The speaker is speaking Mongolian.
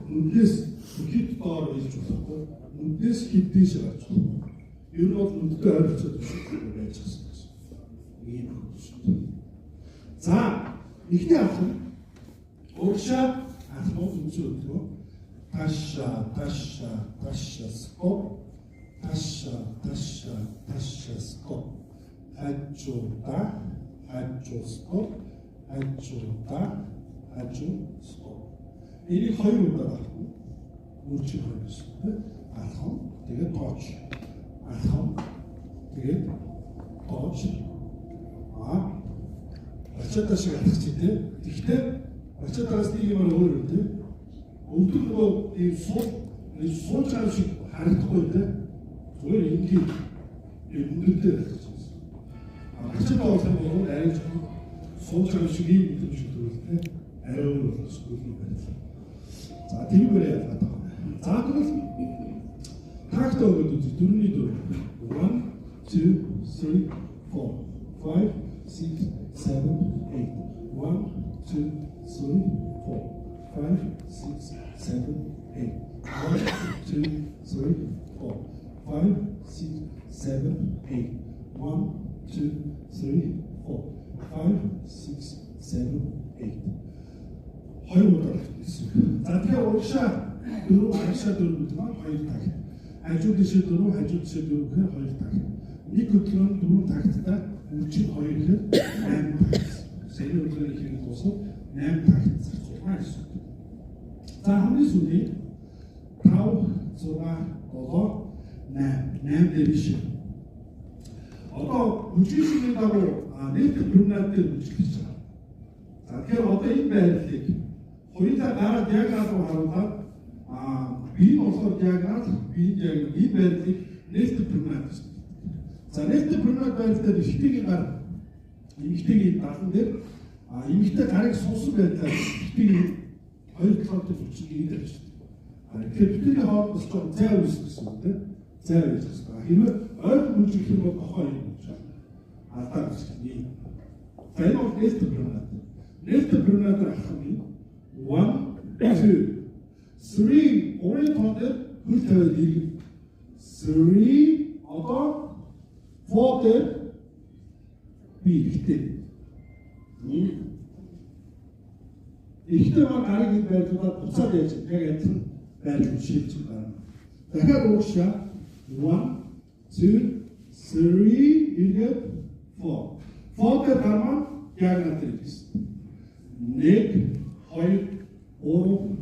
Нүднээс хэд доор илж болохгүй. Нүднээс хэд дээш гарч болохгүй. Ер нь бол нүдтэй ойролцоо түвшин байж гэсэн. Ийм шүү дээ. За, эхний алхам урагшаа алхам үндсэн хөдөлгөөн. Таашаа, таашаа, таашаа, стоп. Таашаа, таашаа, таашаа, стоп. Хажуудаа, хажуу, стоп. Хажуудаа, хажуу, стоп. Энийг хоёр удаа алхам. Үржих хоёр гэсэн. Алхам, тэгээд тооч. Алхам, тэгээд тооч. Бачата шиг алхах чи тээ. Тэгэхдээ бачатаас нэг юм өөр үү тээ. Өвдөг нөгөө ийм сууж байгаа шиг харагдахгүй тээ. Зүгээр энгийн өндөр дээр алхах чинь. Бачата болох юм бол арай жоохон сууж байгаа шиг ийм мэдрэмж өгдөг тээ. Арай өөр болох юм байна. За, тэрүүгээр ялгаад байгаа. За, тэгвэл такт өгөөд үзье. 4-ний 4. 1 2 3 4 5 6 7 8. 1 2 3 4 5 6 7 8. 1 2 3 4 5 6 7 8. 1 2 3 4 5 6 7 8. Хоёр удаа гэсэн. За, тэгэхээр урагшаа 4, хагшаа 4 гэдэг маань 2 такт. Хажуу дишээ 4, хажуу дишээ 4 гэхээр 2 такт. Нэг хөдөлгөөн 4 такттай, үржих 2 гэхээр 8 такт. Саяны хөдөлгөөний хэрэг дуусаад 8 такт зарцуулна гэсэн. За, хамгийн сүүлийн 5 6 7 8 8 дээр биш. Одоо бүжгийн дагуу нийт променад дээр бүжиглэж байгаа. За, тэгэхээр одоо энэ байрлалыг хоёулаа гараад диагонал руу харуулаад, бие нь болохоор диагонал, бие диагонал, энэ байрлалыг нээлттэй променад гэж нэрлэдэг. За, нээлттэй променад байрлал дээр эрэгтэйгийн гар эмэгтэйгийн далан дээр, эмэгтэй гарыг суусан байдлаар эрэгтэйгийн хоёр талаар дээр хүчнийг энд авчирдаг. Тэгэхээр бидний хооронд бас жоохон зай үүсэх гэсэн үг тийм. Зай үүсэх гэсэн. Хэрвээ ойрхон бүжиглэх юм бол нохоо юм гэж алдаа гэж юм. За, энэ бол нээлттэй променад. Нээлттэй променадаар алхах юм. 1 2 3, гурван тоон дээр хөл тавиад иргэн. 3, одоо 4 дээр би эрэгтэй. Эрэгтэй маань гарыг энд байрлуулад буцаад яаж яг адилхан байрлал шилжиж гарна. Дахиад урагшаа 1 2 3, эргээд 4. 4 дээр гар маань диагонал дээр гэсэн. 1 2 3.